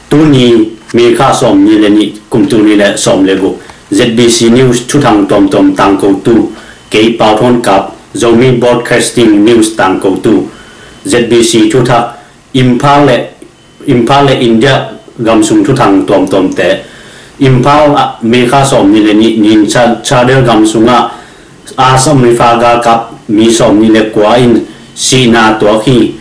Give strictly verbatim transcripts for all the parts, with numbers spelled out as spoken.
Tuni May kha sawmnih le nih, kum tul nih le sawm le guk, Z B C News thuthang tuamtuam tangkotu kei Pau Thawn Kap, Zomi Broadcasting News tangkotu, Z B C thuthak, Imphal le Imphal le India gamsung thuthang tuamtuamte. Imphal ah May kha sawmnih le nih nin Cha- Chadel gamsungah Assam Rifle galkap mi sawmnih le kua in sihna tuak hi.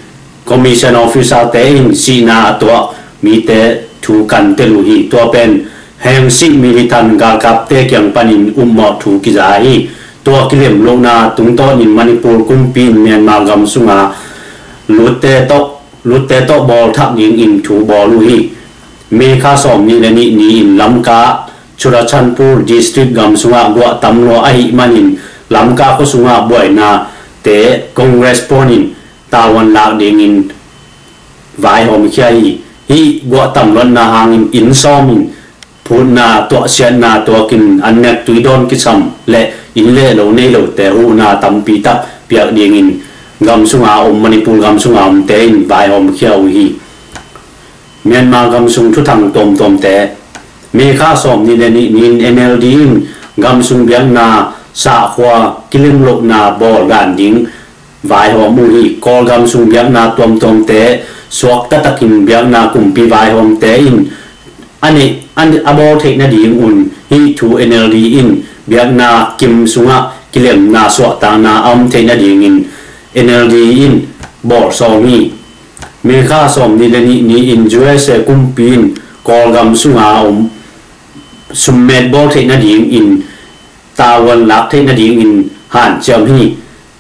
Commission officer te in sihna a tuak mite thu kan tel uh hi. Tua pen heng sih militan galkapte kiang panin upmawh thu kiza hi. Tua kilem lohna tungtawnin Manipur kumpi in Myanmar gamsunga lutte tawh lutte tawh bawl thak dingin thu bawl uh hi. May kha sawmnih le nih ni-in Lamka Churachandpur District gamsungah guah tam lua ahih manin Lamka khuasungah buaina te Congress pawnin tavuan lak dingin vaihawm khia hi. Hih guah tam luatna hangin inn sawmin phutna tuahsiatna tuakin an nek tui dawn kisam le inn le lo nei lote huhna tampi tak piak dingin gamsunga om Manipur gamsunga omte in vaihawm khia uh hi. Myanmar gamsung thuthang tuamtuamte. May kha sawmnih le nih nin N L D in gamsung biakna sahkhua kilem lohna bawl dan ding vaihawm uh hi. Kawlgam sung biakna tuamtuamte suak taktakin biakna kumpi vaihawmte in a neih a bawl theih nadingun hih thu N L D in biakna kim sungah kilemna suahtakna a om theih nadingin N L D in bawl sawm hi. May kha sawmnih le nih ni-in U S A kumpi in Kawlgam sunga om summet bawl theih nadingin tavuan lak theih nadingin hanciam hi.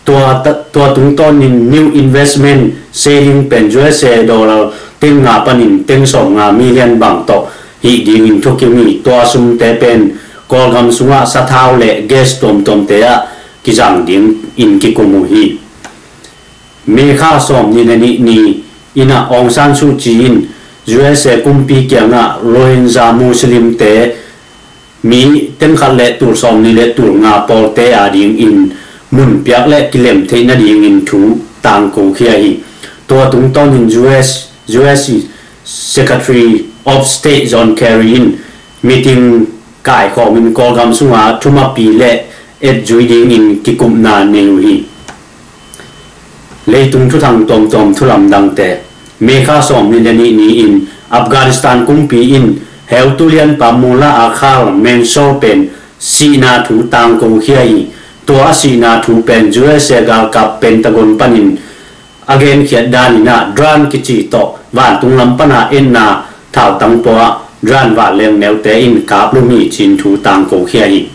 Tua, tua tungtawnin new investment saving pen U S A dollar teng nga panin teng sawm nga million bang tawh hih dingin thukim hi. Tua sumte pen Kawlgam sungah sathau le gas tuamtuamte ah kizang dingin kikum uh hi. May kha sawmnih le nih ni-in ah Aung San Suu Kyi in U S A kumpi kiangah Rohingya Muslimte mi tengkhat le tul sawmnih le tul nga pawlte adingin mun piak le kilem theih nadingin thu tangko khia hi. Tua tungtawnin U S, U S Secretary of State John Kerry in meeting kaikhawmin Kawlgam sunga thumapi le etzui dingin kikupna nei uh hi. Leitung thuthang tuamtuam thulamdangte. May kha sawmnih le nih ni-in Afghanistan kumpi in heutu lianpa Mullah Akhal Mansoor pen sihna thu tangko khia hi. Tua a sihna thu pen U S A galkap Pentagon panin a genkhiat danin ah drone kici tawh vantung lam pana enna thautang pua ah drone vanleng neute in kaplum hi cin thu tangko khia hi.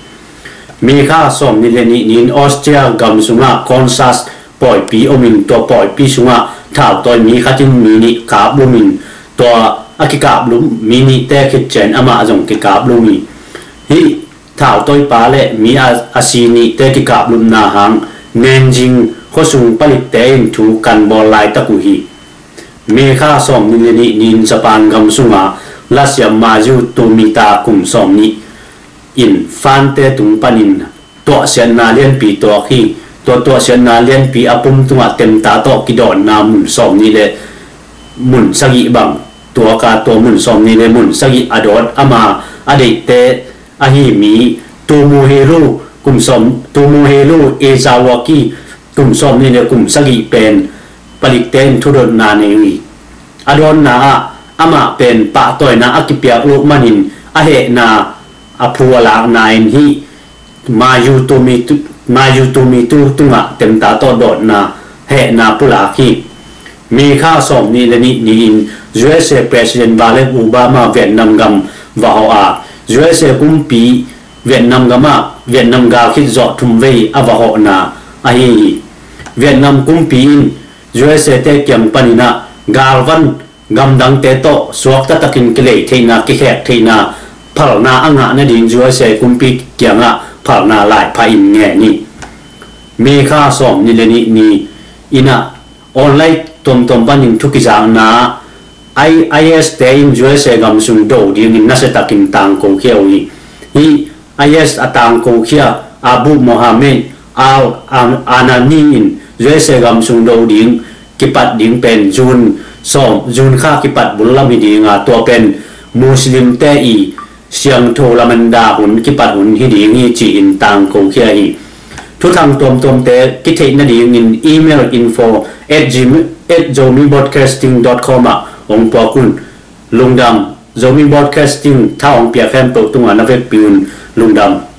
May kha sawmnih le nih ni-in Austria gam sungah Kansas pawipi omin tua pawipi sungah thautawi mi khatin mi nih kaplum in tua a kikaplum mi nihte khit ciang amah zong kikaplum hi. Hih thautawipa le mi a, a si nihte kikaplumna hang Nanjing khuasung palikte in thu kan bawl laitak uh hi. May kha sawmnih le nih ni-in Japan gam sunga lasiam Mayu Tomita kum sawmnih in fante tung panin tuahsiatna lianpi tuak hi. Tua tuahsiatna lianpi a pum tungah temta tawh kidawnna mun sawmnih le mun sagih bang tuaka tua mun sawmnih le mun sagih a dawt ama a deihte ahi mi Tomohiro kum sawm Tomohiro Ezawaki kum sawmnih le kum sagih pen palikte in thudotna nei uh hi. A dawnna ah amah pen pahtawina a kipiak loh manin a hehna a phu a lakna in hih Mayu Tomitu, Mayu Tomitu tungah temta tawh dawtna hehna pulak hi. May kha sawmnih le nih ni-in U S A President Barack Obama Vietnam gam va hawh a U S A kumpi Vietnam gamah Vietnam gal khit zawh thumvei a va hawhna ahi hi. Vietnam kumpi in U S A te kiang panin ah galvan gamdangte tawh suakta takin kilei theihna kikhek theihna phalna a ngah nading U S A kumpi kiangah phalna laipha in ngen hi. May kha sawmnih le nih ni-in ah online tuamtuam panin thu kizakna I, IS te in U S A gam sung do dingin nasiatakin tangko khia uh hi. Hih IS a tangko khia Abu Mohammed Al Anani in U S A gam sung do ding kipat ding pen June sawm, June kha kipat bul lam hi ding a, tua pen Muslim te i siangtho lamanda hun kipat hun hi ding hi ci-in tangko khia hi. Thuthang tuamtuamte kitheih nadingin email info at zomi broadcasting dot com ah hong puak un. Lungdam. Zomi Broadcasting tha hong pia khempeuh tungah na vekpi un. Lungdam.